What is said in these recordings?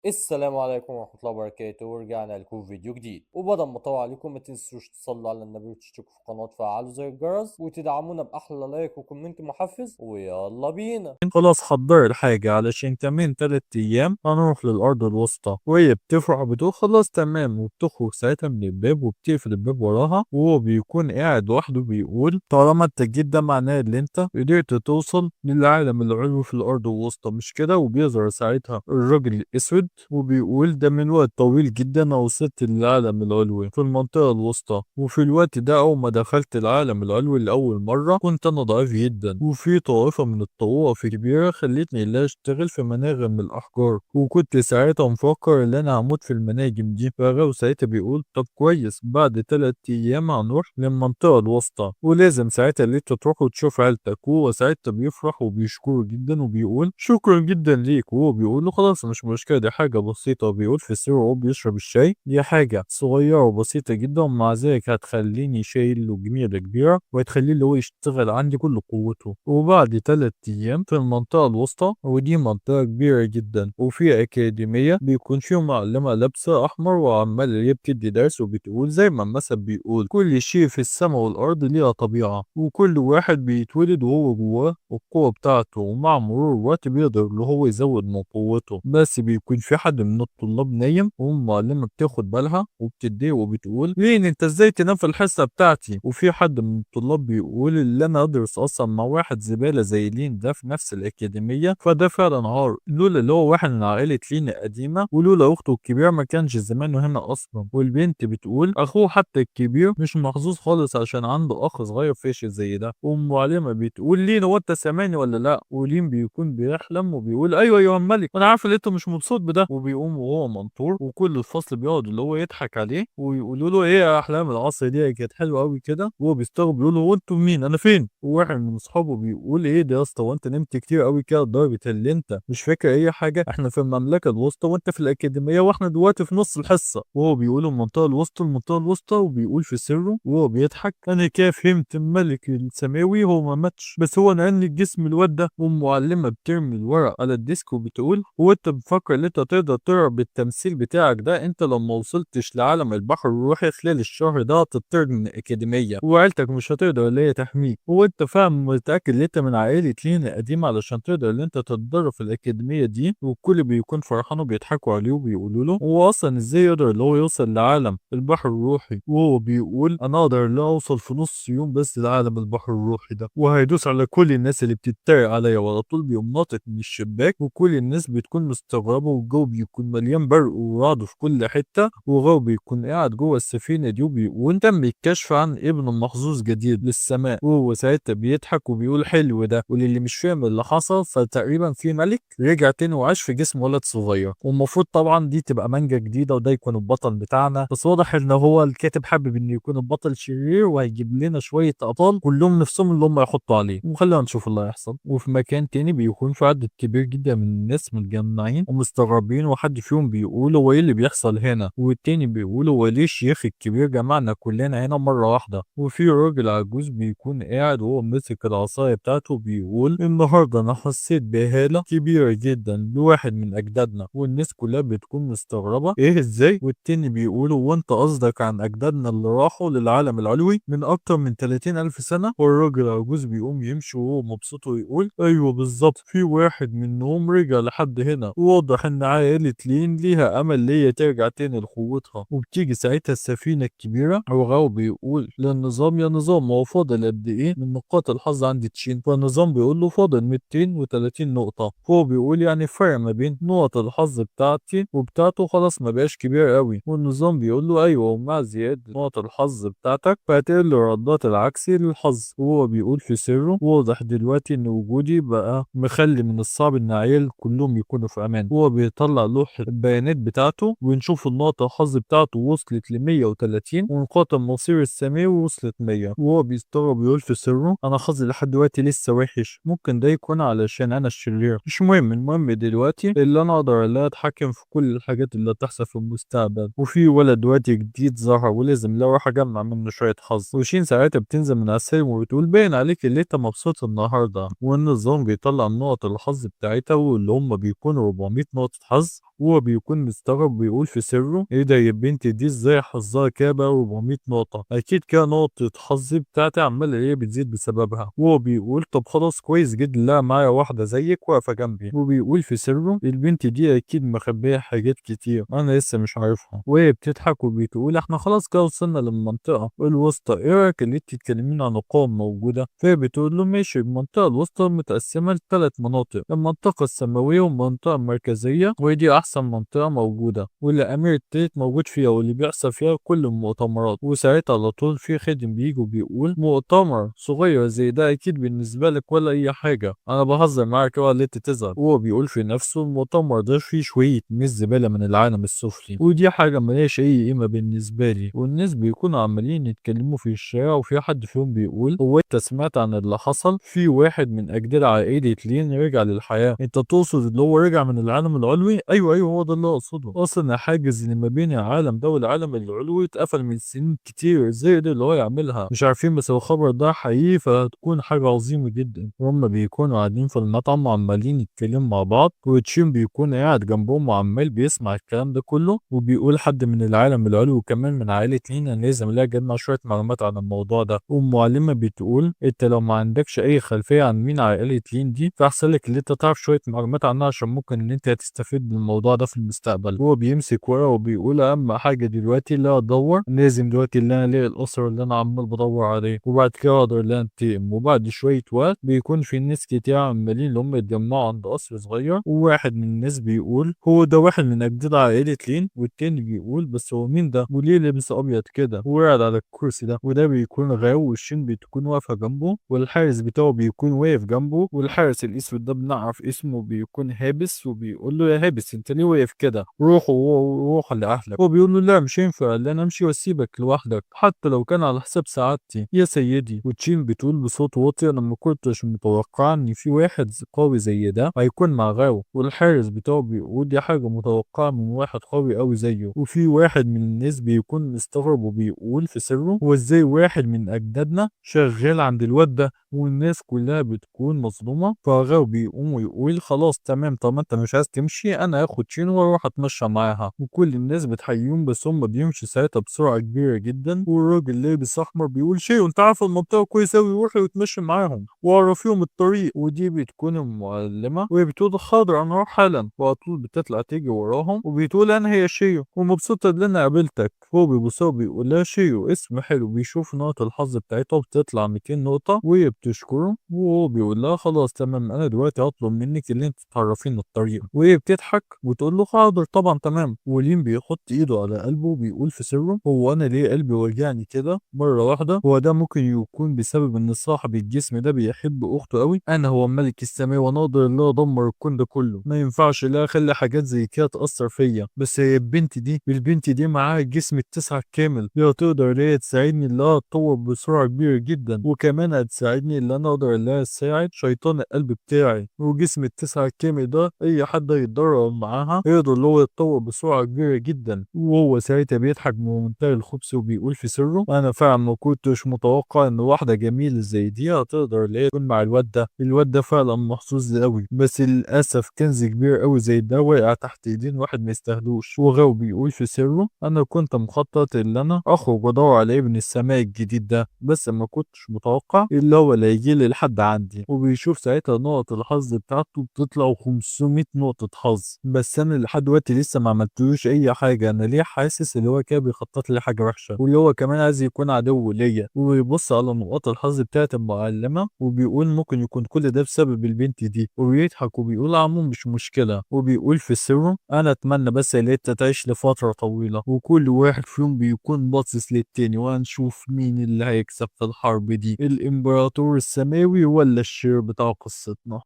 السلام عليكم ورحمة الله وبركاته. ورجعنا لكم فيديو جديد، وبدل ما اطول عليكم ما تنسوش تصلوا على النبي وتشتركوا في القناة وتفعلوا زر الجرس وتدعمونا بأحلى like و comment محفز، ويلا بينا. خلاص حضر الحاجة علشان كمان 3 أيام هنروح للأرض الوسطى. وهي بتفرح وبتقول خلاص تمام، وبتخرج ساعتها من الباب وبتقفل الباب وراها، وهو بيكون قاعد لوحده بيقول طالما انت جيت ده معناه ان انت قدرت توصل للعالم العلوي في الأرض الوسطى، مش كده؟ وبيظهر ساعتها الراجل الأسود وبيقول ده من وقت طويل جدا انا وصلت للعالم العلوي في المنطقة الوسطى، وفي الوقت ده أول ما دخلت العالم العلوي لأول مرة كنت أنا ضعيف جدا، وفي طائفة من الطوائف الكبيرة خلتني لا أشتغل في مناجم الأحجار، وكنت ساعتها مفكر إن أنا هموت في المناجم دي. فغاو ساعتها بيقول طب كويس، بعد 3 أيام هنروح للمنطقة الوسطى، ولازم ساعتها اللي انت تروح وتشوف عيلتك. وهو ساعتها بيفرح وبيشكره جدا وبيقول شكرا جدا ليك، وهو بيقول له خلاص مش مشكلة، دي حاجة بسيطة. وبيقول في سره وهو بيشرب الشاي دي حاجة صغيرة وبسيطة جدا، ومع ذلك هتخليني شايل له جميلة كبيرة وهتخليه اللي هو يشتغل عندي كل قوته. وبعد 3 أيام في المنطقة الوسطى، ودي منطقة كبيرة جدا وفي أكاديمية، بيكون فيهم معلمة لابسة أحمر وعمالة هي بتدي درس وبتقول زي ما المثل بيقول كل شيء في السماء والأرض ليها طبيعة، وكل واحد بيتولد وهو جواه القوة بتاعته، ومع مرور الوقت بيقدر اللي هو يزود من قوته. بس بيكون في حد من الطلاب نايم، والمعلمة بتاخد بالها وبتديه وبتقول لين انت ازاي تنام في الحصة بتاعتي؟ وفي حد من الطلاب بيقول اللي انا ادرس اصلا مع واحد زبالة زي لين ده في نفس الأكاديمية، فده فعلا عار، لولا اللي هو واحد من عائلة لين القديمة ولولا اخته الكبيرة ما كانش زمانه هنا اصلا. والبنت بتقول اخوه حتى الكبير مش محظوظ خالص عشان عنده اخ صغير فاشل زي ده. والمعلمة بتقول لين هو انت سامعني ولا لا؟ ولين بيكون بيحلم وبيقول ايوه يا الملك انا عارف ان انت مش مبسوط بده، وبيقوم وهو منطور، وكل الفصل بيقعد اللي هو يضحك عليه ويقولوا له ايه يا احلام العصر دي كانت حلوه قوي كده، وهو بيستغرب بيقول له هو انتوا مين انا فين؟ وواحد من اصحابه بيقول ايه ده يا اسطى وانت نمت كتير قوي كده لدرجه اللي انت مش فاكر اي حاجه، احنا في المملكه الوسطى وانت في الاكاديميه واحنا دلوقتي في نص الحصه. وهو بيقول المنطقه الوسطى المنطقه الوسطى، وبيقول في سره وهو بيضحك انا كده فهمت الملك السماوي هو ما ماتش بس هو نقل الجسم الواد ده. والمعلمه بترمي الورق على ال desk وبتقول هو انت بتفكر ان انت تقدر تهرب بالتمثيل بتاعك ده؟ انت لما وصلتش لعالم البحر الروحي خلال الشهر ده هتطرد من الاكاديميه وعيلتك مش هتقدر اللي هي تحميك، هو انت فاهم متاكد ان انت من عائله لين القديمه علشان تقدر ان انت تتدرب في الاكاديميه دي؟ والكل بيكون فرحان وبيضحكوا عليه وبيقولوا له هو اصلا ازاي يقدر اللي هو يوصل لعالم البحر الروحي؟ وهو بيقول انا اقدر اللي اوصل في نص يوم بس لعالم البحر الروحي ده، وهيدوس على كل الناس اللي بتتريق عليا. وعلى طول بيقوم ناطط من الشباك وكل الناس بتكون مستغربه، والجو بيكون مليان برق ورعد في كل حته، وغاو بيكون قاعد جوه السفينه دي وبيقول تم الكشف عن ابن محظوظ جديد للسماء. وهو ساعتها بيضحك وبيقول حلو ده. وللي مش فاهم اللي حصل فتقريبا في ملك رجع تاني وعاش في جسم ولد صغير، والمفروض طبعا دي تبقى مانجا جديده وده يكون البطل بتاعنا، بس واضح ان هو الكاتب حابب انه يكون البطل شرير وهيجيب لنا شويه ابطال كلهم نفسهم اللي هم يحطوا عليه، وخلينا نشوف اللي هيحصل. وفي مكان تاني بيكون في عدد كبير جدا من الناس متجمعين ومستغربين، وحد فيهم بيقول هو ايه اللي بيحصل هنا؟ والتاني بيقول هو ليه الشيخ الكبير جمعنا كلنا هنا مره واحده؟ وفي راجل عجوز بيكون قاعد وهو ماسك العصايه بتاعته بيقول النهارده انا حسيت بهاله كبيره جدا لواحد من اجدادنا، والناس كلها بتكون مستغربه ايه ازاي؟ والتاني بيقول هو انت قصدك عن اجدادنا اللي راحوا للعالم العلوي من اكتر من 30 الف سنه؟ والراجل العجوز بيقوم يمشي وهو مبسوط ويقول ايوه بالظبط، في واحد منهم رجع لحد هنا، وواضح ان عائله لين ليها امل ليا ترجع تاني لقوتها. وبتيجي ساعتها السفينه الكبيره وغاو بيقول للنظام يا نظام هو فاضل قد ايه من نقاط الحظ عند تشين؟ فالنظام بيقول له فاضل 230 نقطه. فهو بيقول يعني فرق ما بين نقط الحظ بتاعتي وبتاعته خلاص ما بقاش كبير قوي. والنظام بيقول له ايوه ومع زياده نقط الحظ بتاعتك فهتقل الردات العكسي للحظ. وهو بيقول في سره واضح دلوقتي ان وجودي بقى مخلي من الصعب ان عيال كلهم يكونوا في امان. وهو بيطلع لوحة البيانات بتاعته ونشوف النقطة الحظ بتاعته وصلت ل 130 ونقاط المصير السماوي وصلت 100. وهو بيستغرب ويقول في سره انا حظي لحد دلوقتي لسه وحش، ممكن ده يكون علشان انا الشرير، مش مهم، المهم دلوقتي اللي انا اقدر اللي اتحكم في كل الحاجات اللي هتحصل في المستقبل. وفي ولد دلوقتي جديد ظهر ولازم لو اروح اجمع منه شويه حظ. وشين ساعتها بتنزل من على السلم وبتقول باين عليك اللي انت مبسوط النهارده. والنظام بيطلع نقط الحظ بتاعتها واللي هم بيكونوا 400 نقطة حظ. وهو بيكون مستغرب وبيقول في سره ايه ده يا بنتي دي ازاي حظها كده بقى 400 نقطة، اكيد كده نقطة حظي بتاعتي عمالة ايه بتزيد بسببها. وهو بيقول طب خلاص كويس جدا، لا معايا واحدة زيك واقفة جنبي. وبيقول في سره البنت دي اكيد مخبية حاجات كتير انا لسه مش عارفها. وهي بتضحك وبتقول احنا خلاص كده وصلنا للمنطقة الوسطى، ايه رأيك اللي انت تكلمينا عن القوة الموجودة؟ فهي بتقول له ماشي، المنطقة الوسطى متقسمة لثلاث مناطق، المنطقة السماوية والمنطقة المركزية، ودي أحسن منطقة موجودة واللي أمير التالت موجود فيها واللي بيحصل فيها كل المؤتمرات. وساعتها على طول في خادم بيجي وبيقول مؤتمر صغير زي ده أكيد بالنسبة لك ولا أي حاجة، أنا بهزر معاك اوعى اللي انت تزعل. وهو بيقول في نفسه المؤتمر ده فيه شوية مش زبالة من العالم السفلي ودي حاجة ملهاش أي قيمة بالنسبة لي. والناس بيكونوا عمالين يتكلموا في الشارع، وفي حد فيهم بيقول هو انت سمعت عن اللي حصل؟ في واحد من أجداد عائلة لين رجع للحياة. انت تقصد اللي هو رجع من العالم العلوي؟ ايوه ايوه هو ده اللي اقصده، اصلا الحاجز اللي ما بين العالم ده والعالم العلوي اتقفل من سنين كتير، ازاي قدر اللي هو يعملها مش عارفين، بس لو الخبر ده حقيقي فهتكون حاجة عظيمة جدا. وهم بيكونوا قاعدين في المطعم وعمالين يتكلموا مع بعض، وتشين بيكون قاعد جنبهم وعمال بيسمع الكلام ده كله، وبيقول حد من العالم العلوي وكمان من عائلة لين انا لازم الاقي اجمع شوية معلومات عن الموضوع ده. والمعلمة بتقول انت لو ما عندكش اي خلفية عن مين عائلة لين دي فاحسن لك ان انت تعرف شوية معلومات عنها عشان ممكن ان انت هتستفيد بالموضوع ده في المستقبل. هو بيمسك ورقة وبيقول اهم حاجة دلوقتي اللي ادور، لازم دلوقتي اللي انا الاقي الاسرة اللي انا عمال بدور عليه، وبعد كده اقدر ان انا انتقم. وبعد شوية وقت بيكون في ناس كتير عمالين اللي هم يتجمعوا عند قصر صغير، وواحد من الناس بيقول هو ده واحد من اجداد عائلة لين، والتاني بيقول بس هو مين ده وليه لابس ابيض كده وقاعد على الكرسي ده. وده بيكون غاو، والشين بتكون واقفة جنبه، والحارس بتاعه بيكون واقف جنبه، والحارس الاسود ده بنعرف اسمه بيكون هابس، وبيقول له يا هابس انت ليه واقف كده؟ روح روح لاهلك. هو بيقول له لا مش هينفع ان انا امشي واسيبك لوحدك حتى لو كان على حساب سعادتي يا سيدي. وتشين بتقول بصوت واطي انا ما كنتش متوقع ان في واحد قوي زي ده هيكون مع غاو. والحارس بتاعه بيقول دي حاجة متوقعة من واحد قوي قوي زيه. وفي واحد من الناس بيكون مستغرب وبيقول في سره هو ازاي واحد من اجدادنا شغال عند الواد ده والناس كلها بتكون مصدومة. فغاو بيقوم ويقول خلاص تمام، طب انت مش عايز تمشي انا هاخد شين واروح اتمشى معاها. وكل الناس بتحييهم بس هم بيمشوا ساعتها بسرعة كبيرة جدا. والراجل لابس احمر بيقول شيء انت عارف المنطقة كويس اوي، روحي وتمشي معاهم وعرفيهم الطريق. ودي بتكون المعلمة وهي بتقول حاضر انا هروح حالا، وعلى طول بتطلع تيجي وراهم وبتقول انا هي شيو ومبسوطة ان انا قابلتك. هو بيبص وبيقول لها شيو اسم حلو. بيشوف نقط الحظ بتاعتها بتطلع 200 نقطة وهي بتشكره، وهو بيقول لها خلاص تمام انا دلوقتي هطلب منك اللي انت تعرفيني الطريق. وهي بتضحك وتقول له حاضر طبعا تمام. ولين بيحط ايده على قلبه وبيقول في سره هو انا ليه قلبي وجعني كده مرة واحدة؟ هو ده ممكن يكون بسبب ان صاحب الجسم ده بيحب اخته قوي، انا هو ملك السماء وانا اقدر ان ادمر الكون ده كله، ما ينفعش لا اخلي حاجات زي كده تاثر فيا. بس هي البنت دي معاها الجسم التسعة الكامل، هي تقدر ليه تساعدني ان انا اتطور بسرعة كبيرة جدا، وكمان هتساعدني ان انا اقدر ان انا اساعد شيطان القلب بتاعي. وجسم التسعة الكامل ده اي حد هيتدرب معاها يقدر ان هو يتطور بسرعة كبيرة جدا. وهو ساعتها بيضحك بمنتهى الخبث وبيقول في سره انا فعلا ما كنتش متوقع ان واحدة جميلة زي دي هتقدر اللي هي تكون مع الواد ده، الواد ده فعلا محظوظ قوي، بس للاسف كنز كبير قوي زي ده واقع تحت ايدين واحد ما يستاهلوش. وغاو بيقول في سره انا كنت مخطط ان انا اخرج وادور على ابن السماء الجديد ده، بس ما كنتش متوقع اللي هو اللي هيجي لي لحد عندي. وبيشوف ساعتها نقط الحظ بتاعته بتطلع 500 نقطة حظ، بس انا لحد دلوقتي لسه ما عملتلوش اي حاجة، انا ليه حاسس اللي هو كده بيخطط لي حاجة وحشة واللي هو كمان عايز يكون عدو ليا. وبيبص على نقاط الحظ بتاعت المعلمة وبيقول ممكن يكون كل ده بسبب البنت دي، وبيضحك وبيقول عمو مش مشكلة، وبيقول في سره انا اتمنى بس ان انت تعيش لفترة طويلة. وكل واحد فيهم بيكون باصص للتاني، وهنشوف مين اللي هيكسب في الحرب دي، الامبراطور السماوي ولا الشير بتاع قصتنا.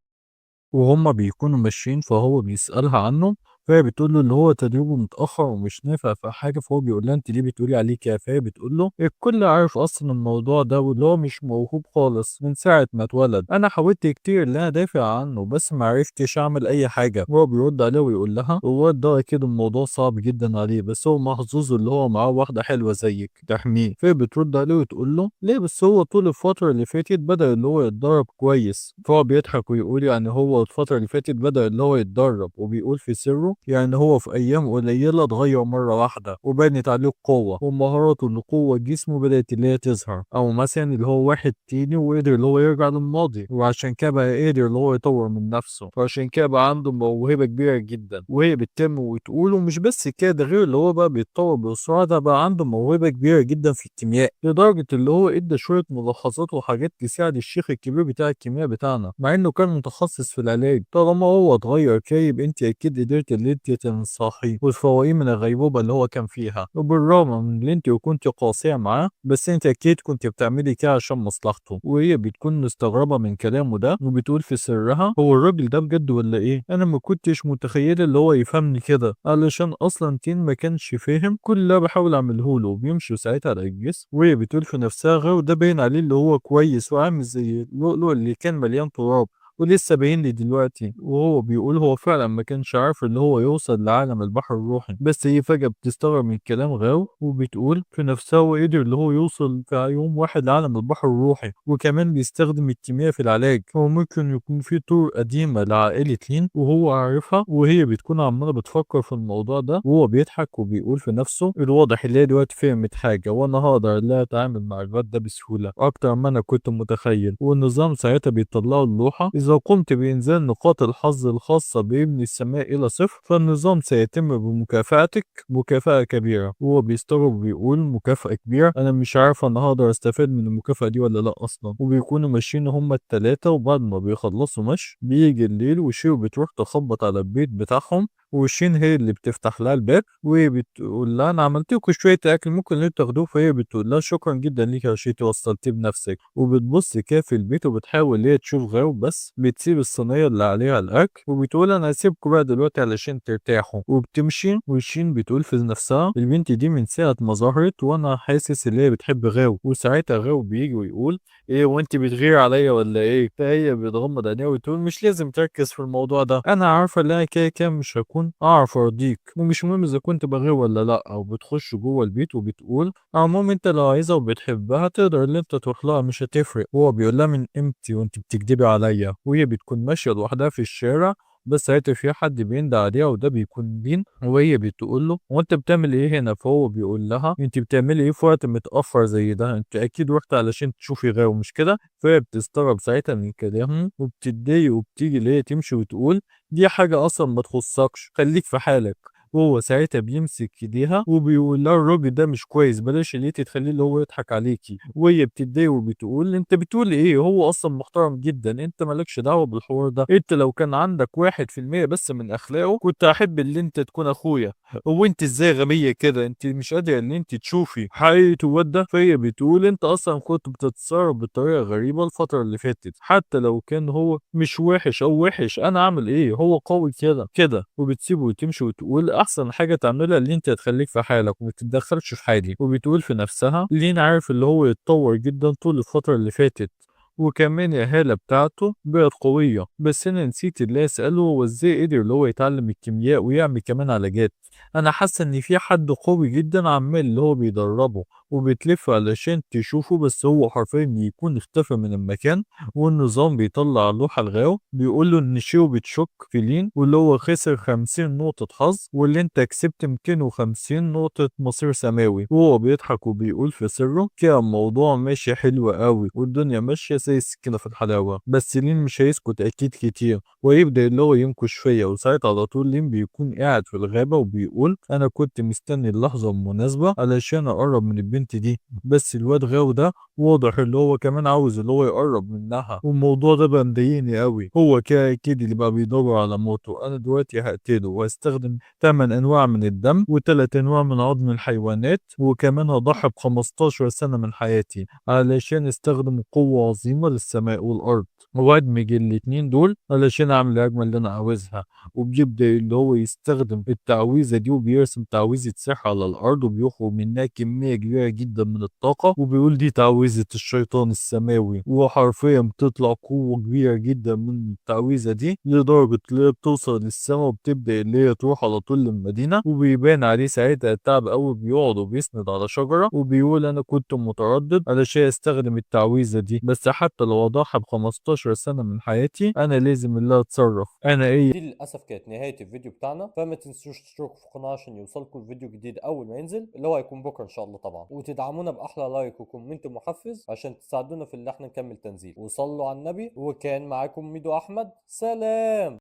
وهما بيكونوا ماشيين فهو بيسألها عنه، فهي بتقول له اللي هو تدريبه متأخر ومش نافع في حاجة. فهو بيقول لها انت ليه بتقولي عليه كده؟ فهي بتقول له الكل عارف اصلا الموضوع ده واللي هو مش موهوب خالص من ساعة ما اتولد، انا حاولت كتير ان انا ادافع عنه بس ما عرفتش اعمل اي حاجة. وهو بيرد عليه ويقول لها هو ده اكيد الموضوع صعب جدا عليه، بس هو محظوظ اللي هو معاه واحدة حلوة زيك تحميه. فهي بترد عليه وتقول له ليه بس هو طول الفترة اللي فاتت بدأ اللي هو يتدرب كويس. فهو بيضحك ويقول يعني هو الفترة اللي فاتت بدأ اللي هو يتدرب، وبيقول في سره تغيره، يعني هو في ايام قليلة اتغير مرة واحدة وبانت عليه القوة ومهاراته اللي قوة جسمه بدأت اللي هي تظهر، او مثلا اللي هو واحد تاني وقدر اللي هو يرجع للماضي، وعشان كده بقى قادر اللي هو يطور من نفسه، فعشان كده بقى عنده موهبة كبيرة جدا. وهي بتتم وتقول ومش بس كده، غير اللي هو بقى بيتطور بسرعة، ده بقى عنده موهبة كبيرة جدا في الكيمياء، لدرجة اللي هو ادى شوية ملاحظات وحاجات تساعد الشيخ الكبير بتاع الكيمياء بتاعنا، مع انه كان متخصص في العلاج. طالما هو اتغير كده انت اكيد قدرت اللي انت تنصحيه وتفوقيه من الغيبوبة اللي هو كان فيها، وبالرغم من اللي انت كنت قاسية معاه بس انت اكيد كنت بتعملي كده عشان مصلحته. وهي بتكون مستغربة من كلامه ده وبتقول في سرها هو الراجل ده بجد ولا ايه؟ انا ما كنتش متخيله اللي هو يفهمني كده، علشان اصلا تين ما كانش فاهم كل اللي بحاول اعمله له. وبيمشوا ساعتها على الجسم، وهي بتقول في نفسها غير ده باين عليه اللي هو كويس وعامل زي اللؤلؤ اللي كان مليان تراب ولسه باين لي دلوقتي. وهو بيقول هو فعلا ما كانش عارف اللي هو يوصل لعالم البحر الروحي، بس هي فجأة بتستغرب من كلام غاو وبتقول في نفسها هو قدر اللي هو يوصل في يوم واحد لعالم البحر الروحي، وكمان بيستخدم الكيمياء في العلاج، هو ممكن يكون في طرق قديمة لعائلة لين وهو عارفها. وهي بتكون عمالة بتفكر في الموضوع ده وهو بيضحك وبيقول في نفسه الواضح اللي هي دلوقتي فهمت حاجة، وانا هقدر لا اتعامل مع الواد ده بسهولة اكتر ما انا كنت متخيل. والنظام ساعتها بيطلعوا اللوحة إذا قمت بإنزال نقاط الحظ الخاصة بابن السماء إلى صفر فالنظام سيتم بمكافأتك مكافأة كبيرة. وهو بيستغرب وبيقول مكافأة كبيرة؟ أنا مش عارف أنا هقدر أستفاد من المكافأة دي ولا لأ أصلا. وبيكونوا ماشيين هما التلاتة، وبعد ما بيخلصوا مشي بيجي الليل وشيو بتروح تخبط على البيت بتاعهم، وشين هي اللي بتفتح لها الباب وهي بتقول لها انا عملت لكم شوية اكل ممكن انتوا تاخدوه، فهي بتقول لها شكرا جدا ليك يا شيتي وصلتيه بنفسك. وبتبص كده في البيت وبتحاول هي تشوف غاو، بس بتسيب الصينية اللي عليها الاكل وبتقول انا هسيبكم بقى دلوقتي علشان ترتاحوا، وبتمشي. وشين بتقول في نفسها البنت دي من ساعة ما ظهرت وانا حاسس ان هي بتحب غاو. وساعتها غاو بيجي ويقول ايه وانت بتغير عليا ولا ايه؟ فهي بتغمض عينيها وتقول مش لازم تركز في الموضوع ده، انا عارفه ان انا كده كده مش هكون اعرف ارضيك، ومش مهم اذا كنت بغير ولا لا. او بتخش جوه البيت وبتقول عموما انت لو عايزها وبتحبها تقدر ان انت تروح لها مش هتفرق. وهو بيقول لها من امتى وانت بتكدبي عليا؟ وهي بتكون ماشية لوحدها في الشارع، بس ساعتها في حد بيندى عليها وده بيكون لين، وهي بتقول له هو انت بتعمل ايه هنا؟ فهو بيقول لها انت بتعملي ايه في وقت متاخر زي ده؟ انت اكيد رحت علشان تشوفي غاو مش كده؟ فهي بتستغرب ساعتها من كلامه وبتتضايق وبتيجي اللي هي تمشي وتقول دي حاجة اصلا ما تخصكش خليك في حالك. وهو ساعتها بيمسك ايديها وبيقول لها الراجل ده مش كويس بلاش اللي انت تخليه اللي هو يضحك عليكي. وهي بتتضايق وبتقول انت بتقول ايه؟ هو اصلا محترم جدا، انت مالكش دعوه بالحوار ده، انت لو كان عندك 1% بس من اخلاقه كنت احب اللي انت تكون اخويا، هو انت ازاي غبية كده؟ انت مش قادرة ان انت تشوفي حقيقة الواد ده. فهي بتقول انت اصلا كنت بتتصرف بطريقة غريبة الفترة اللي فاتت، حتى لو كان هو مش وحش او وحش انا اعمل ايه؟ هو قوي كده كده. وبتسيبه وتمشي وتقول احسن حاجة تعملها اللي انت تخليك في حالك وما تتدخلش في حالي. وبتقول في نفسها لين عارف اللي هو يتطور جدا طول الفترة اللي فاتت، وكمان الهالة بتاعته بقت قوية، بس أنا نسيت اللي أسأله هو إزاي قدر اللي هو يتعلم الكيمياء ويعمل كمان علاجات. أنا حاسة إن في حد قوي جدا عمال اللي هو بيدربه، وبتلف علشان تشوفه بس هو حرفيا بيكون اختفى من المكان. والنظام بيطلع لوحة الغاو بيقول له إن شيو بتشك في لين واللي هو خسر 50 نقطة حظ واللي انت كسبت 250 نقطة مصير سماوي. وهو بيضحك وبيقول في سره كده الموضوع ماشي حلو قوي والدنيا ماشية زي السكينة في الحلاوة، بس لين مش هيسكت أكيد كتير ويبدأ اللي هو ينكش فيا. وساعتها على طول لين بيكون قاعد في الغابة وبيقول أنا كنت مستني اللحظة المناسبة علشان أقرب من البنت دي، بس الواد غاو ده واضح اللي هو كمان عاوز اللي هو يقرب منها، والموضوع ده بقى مضايقني قوي. هو كده أكيد اللي بقى بيدور على موته، أنا دلوقتي هقتله وهستخدم 8 أنواع من الدم و3 أنواع من عظم الحيوانات، وكمان هضحي ب15 سنة من حياتي علشان استخدم قوة عظيمة للسماء والأرض وادمج الاتنين دول علشان اعمل الهجمة اللي انا عاوزها. وبيبدأ اللي هو يستخدم التعويذة دي وبيرسم تعويذة سحر على الأرض وبيخرج منها كمية كبيرة جدا من الطاقة، وبيقول دي تعويذة الشيطان السماوي. وحرفيا بتطلع قوة كبيرة جدا من التعويذة دي لدرجة اللي هي بتوصل للسما وبتبدأ اللي هي تروح على طول للمدينة. وبيبان عليه ساعتها التعب قوي، بيقعد وبيسند على شجرة وبيقول أنا كنت متردد علشان استخدم التعويذة دي، بس حتى لو أضحى ب15 15 سنة من حياتي، انا لازم اللي اتصرف. انا ايه؟ دي للاسف كانت نهاية الفيديو بتاعنا، فما تنسوش تشتركوا في القناة عشان يوصلكم الفيديو الجديد اول ما ينزل، اللي هو هيكون بكره ان شاء الله طبعا، وتدعمونا باحلى like و comment محفز عشان تساعدونا في اللي احنا نكمل تنزيل. وصلوا على النبي. وكان معاكم ميدو احمد، سلام.